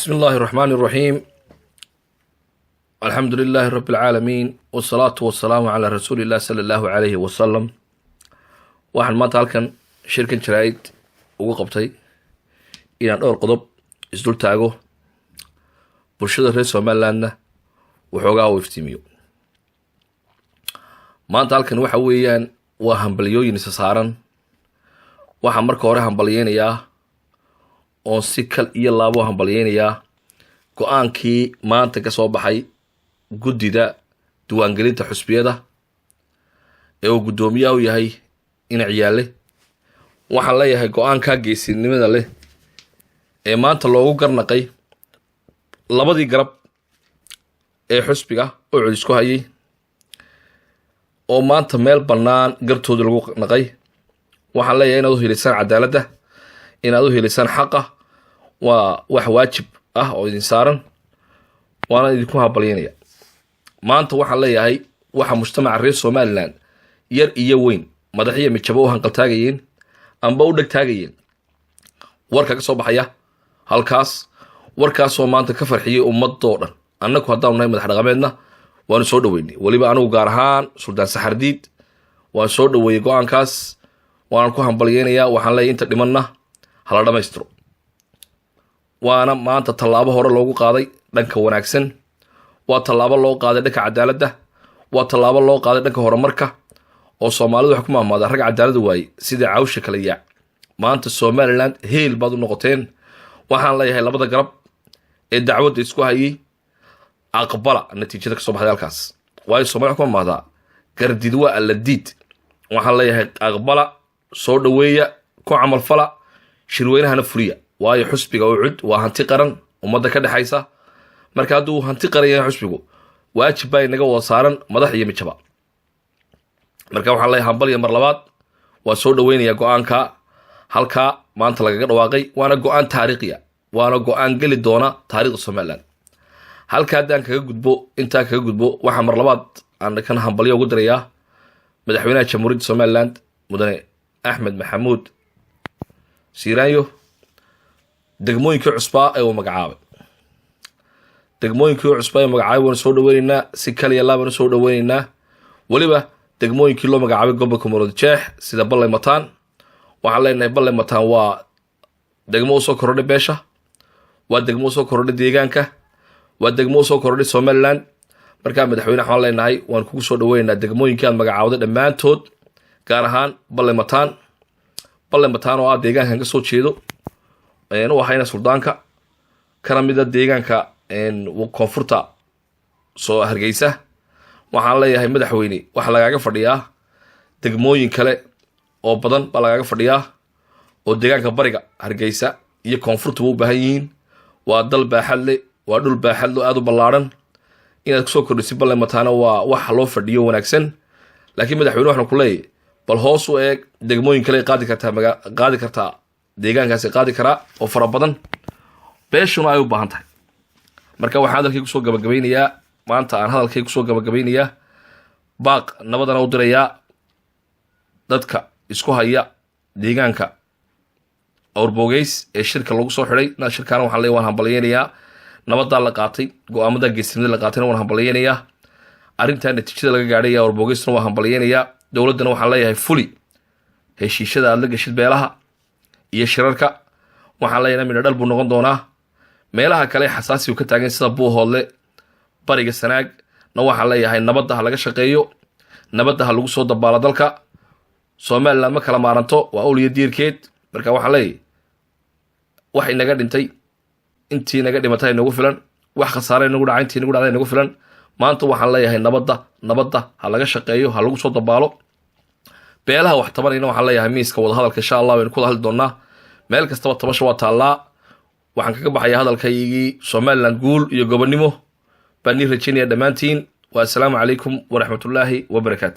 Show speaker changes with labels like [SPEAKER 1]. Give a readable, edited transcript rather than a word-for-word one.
[SPEAKER 1] بسم الله الرحمن الرحيم، الحمد لله رب العالمين، والصلاة والسلام على رسول الله صلى الله عليه وسلم. Waxaan maanta halkan shirkan jaraa'id ugu qabtay inaan dhowr qodob isdul taago, bulshada reer Somalilandna waxoogaa u iftiimiyo. Maanta halkan waxa weeyaan waa hambalyooyin isa saaran. Waxaan marka hore hambalyeynayaa oon si kal iyo laabo hambalyeynayaa go-aankii maanta ka soo baxay guddida diiwaangelinta xusbiyada ee uu guddoomiyaha u yahay ina Ciyaale. Waxaan leeyahay, go-aankaa geesinimada leh ee maanta loogu garnaqay labadii garab ee xusbiga oo cod isku hayay, oo maanta meel bannaan gartoodii lagu naqay, waxaan leeyahay inaad u hilisaan cadaaladda, inaad u hilisaan xaqa, waa wax waajib ah oo idin saaran, waana idinku hambalyeynaya. Maanta waxaan leeyahay, waxa mujtamaca reer Somaliland yar iyo weyn, madaxiyo mijabo u hanqaltaagayeen amba u dhegtaagayeen warka ka soo baxaya halkaas, warkaasoo maanta ka farxiyey ummadoo dhan. Annagu haddaanu nahay madax dhaqameedna waanu soo dhaweynay, weliba anigu gaar ahaan Suldaan Saxardiid waan soo dhaweeyey go-aankaas, waanan ku hambalyeynayaa. Waxaan leeyahy, inta dhimanna hala dhamaystiro. Waana maanta tallaabo hore loogu qaaday dhanka wanaagsan, waa tallaabo loo qaaday dhanka cadaaladda, waa tallaabo loo qaaday dhanka horumarka, oo Soomaalidu waxay ku mahmaadaan, "Rag cadaalada waaye sida cawsha kala yaac." Maanta Somaliland heel baad u noqoteen. Waxaan leeyahay, labada garab ee dacwadda isku hayay, aqbala natiijada kasoo baxday halkaas, waayo Somalida waxay ku mahmaadaa, "Gardid waa alla diid." Waxaan leeyahay, aqbala, soo dhaweeya, ku camalfala, shirweynahana fuliya, waayo xusbiga UCID waa hanti qaran ummadda ka dhexaysa. Marka hadduu hanti qaran yahay xusbigu, waajib baa inaga wada saaran, madax iyo mijaba. Marka waxaan leeyahay hambalya mar labaad, waa soo dhaweynayaa go-aanka halkaa maanta lagaga dhawaaqay, waana go-aan taariikhiya, waana go-aan geli doona taarikhda Somaliland. Halka haddaan kaga gudbo, intaa kaga gudbo, waxaa mar labaad aan kan hambalyo ugu dirayaa madaxweynaha Jamhuuriyadda Somaliland, Mudane Axmed Maxamuud Siiraanyo, degmooyinkii cusbaa ee uu magacaabay. Degmooyinkii cusbaa ee magacaabay waanu soo dhaweyneynaa, si kaliya laabaanu soo dhaweyneynaa. Weliba degmooyinkii loo magacaabay gobolka Maroodi Jeex, sida Ballay Mataan, waxaan leenahay Ballay Mataan waa degmo usoo korodhay beesha, waa degmo usoo korodhay deegaanka, waa degmo usoo korodhay Somaliland. Markaa madaxweyne waxaan leenahay, waan kugu soo dhaweyneynaa degmooyinkii aad magacaawday dhammaantood, gaar ahaan Ballay Mataan. Ballay Mataan oo ah deegaankan ka soo jeedo, u ahayna suldaanka, kana mida deegaanka koonfurta soo Hargeysa. Waxaan leeyahay, madaxweyne, waxaa lagaaga fadhiyaa degmooyin kale oo badan baa lagaaga fadhiyaa, oo deegaanka bariga Hargeysa iyo koonfurta u baahan yihiin. Waa dal baaxad le, waa dhul baaxad lo aada u ballaadhan. Inaad kusoo kordhisid Ballay Mataana waa waxa loo fadhiyo wanaagsan. Laakiin madaxweyne waxaan ku leeyahy, bal hoos u eeg degmooyin kale qaadi kartaa, qaadi kartaa, deegaankaasi qaadi karaa oo fara badan, beeshuna ay u baahan tahay. Marka waxaan hadalkay kusoo gabagabaynayaa maanta, aan hadalkay kusoo gabagabaynayaa, baaq nabadana u dirayaa dadka isku haya deegaanka Awrbogeys ee shirka lagu soo xidhay. Shirkaana waxaan leeyahy, waan hambalyeynayaa nabadaa la qaatay, go-aamada geesinimada la qaatayna waan hambalyeynayaa, arrintaa natiijada laga gaadhay Awrbogeysna waan hambalyeynayaa. Dowladdana waxaan leeyahay, fuli heshiishada aad la geshid beelaha iyo shirarka. Waxaan leeyahay, midho dhal buu noqon doonaa. Meelaha kale xasaasigu ka taagan, sida Buuhoodle, bariga Sanaag na, waxaan leeyahay, nabadda ha laga shaqeeyo, nabadda ha lagu soo dabaalo dalka. Somaliland ma kala maaranto, waa uliyo diirkeed. Marka waxaan leeyahay, wax inaga dhintay intii naga dhimatay inagu filan, wax khasaare inagu dhacay intii nagu dhacday inagu filan. Maanta waxaan leeyahay, nabadda, nabadda ha laga shaqeeyo, ha lagu soo dabaalo. Beelaha wax tabanayna waxaan leeyahay, miiska wadahadalka insha Allah waynu ku wada hadli doonaa. Meel kastaba tabasha waa taallaa. Waxaan kaga baxayaa hadalkaygii, Somaliland guul iyo gobonnimo baan nii rajaynaya dhammaantiin. Wa assalaamu calaykum waraxmatullaahi wabarakaatu.